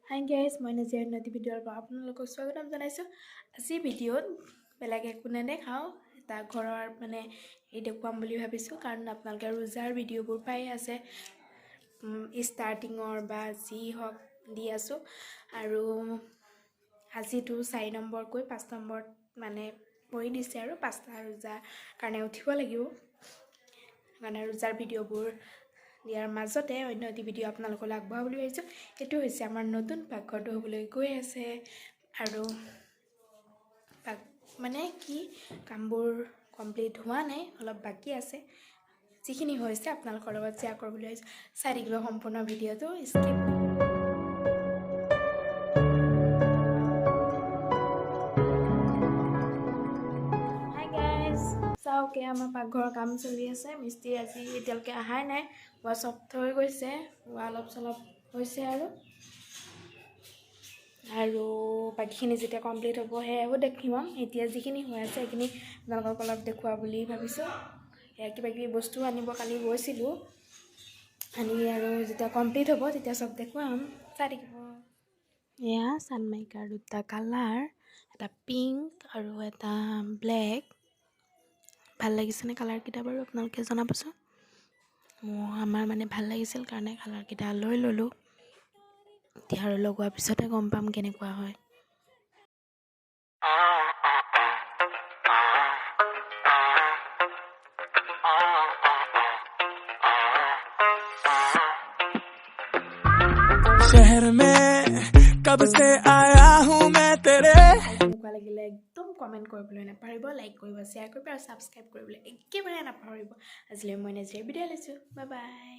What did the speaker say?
Hi guys, মই নাজিয়াৰ নতুন ভিডিঅ'ৰ পৰা আপোনালোকক স্বাগতম জনাইছোঁ। আজি ভিডিঅ'ত বেলেগ একো নেদেখাওঁ, এটা ঘৰৰ মানে এই দেখুৱাম বুলি ভাবিছোঁ, কাৰণ আপোনালোকে ৰোজাৰ ভিডিঅ'বোৰ পাই আছে, ষ্টাৰ্টিঙৰ বা যি হওক দি আছোঁ। আৰু আজিতো 4 নম্বৰকৈ 5 নম্বৰত মানে পৰি দিছে আৰু 5টা ৰোজাৰ কাৰণে উঠিব লাগিব। সেইকাৰণে ৰোজাৰ ভিডিঅ'বোৰ দিয়াৰ মাজতে অন্য এটি ভিডিঅ' আপোনালোকলৈ আগবঢ়াব বুলি ভাবিছোঁ। এইটো হৈছে আমাৰ নতুন পাকঘৰটো হ'বলৈ গৈ আছে আৰু পাক মানে কি কামবোৰ কমপ্লিট হোৱা নাই, অলপ বাকী আছে। যিখিনি হৈছে আপোনালোকৰ লগত শ্বেয়াৰ কৰোঁ বুলি ভাবিছোঁ। চাই থাকিব সম্পূৰ্ণ ভিডিঅ'টো, স্কিপ। হাই গাইজ, চাওক, এয়া আমাৰ পাকঘৰৰ কাম চলি আছে। মিস্ত্ৰী আজি এতিয়ালৈকে অহাই নাই। ৱাল চব থৈ গৈছে, ৱাল অলপ চলপ হৈছে আৰু আৰু বাকীখিনি যেতিয়া কমপ্লিট হ'ব সেয়াও দেখিম। এতিয়া যিখিনি হৈ আছে সেইখিনি আপোনালোকক অলপ দেখুওৱা বুলি ভাবিছোঁ। এয়া কিবা কিবি বস্তু আনিব কালি গৈছিলোঁ, আনি আৰু যেতিয়া কমপ্লিট হ'ব তেতিয়া চব দেখুৱাম, চাই থাকিব। এয়া চানমাইকাৰ দুটা কালাৰ, এটা পিংক আৰু এটা ব্লেক। ভাল লাগিছেনে কালাৰকেইটা বাৰু আপোনালোকে জনাবচোন। মোৰ আমাৰ মানে ভাল লাগিছিল কাৰণে কালাৰকেইটা লৈ ল'লোঁ। এতিয়া আৰু লগোৱাৰ পিছতহে গম পাম কেনেকুৱা হয়। शहर में कब से आया हूँ मैं तेरे কেনেকুৱা লাগিলে একদম কমেণ্ট কৰিবলৈ নাপাহৰিব। লাইক কৰিব, শ্বেয়াৰ কৰিব আৰু ছাবস্ক্ৰাইব কৰিবলৈ একেবাৰে নাপাহৰিব। আজিলৈ মই নাজিয়াৰ বিদায় লৈছোঁ। Bye bye.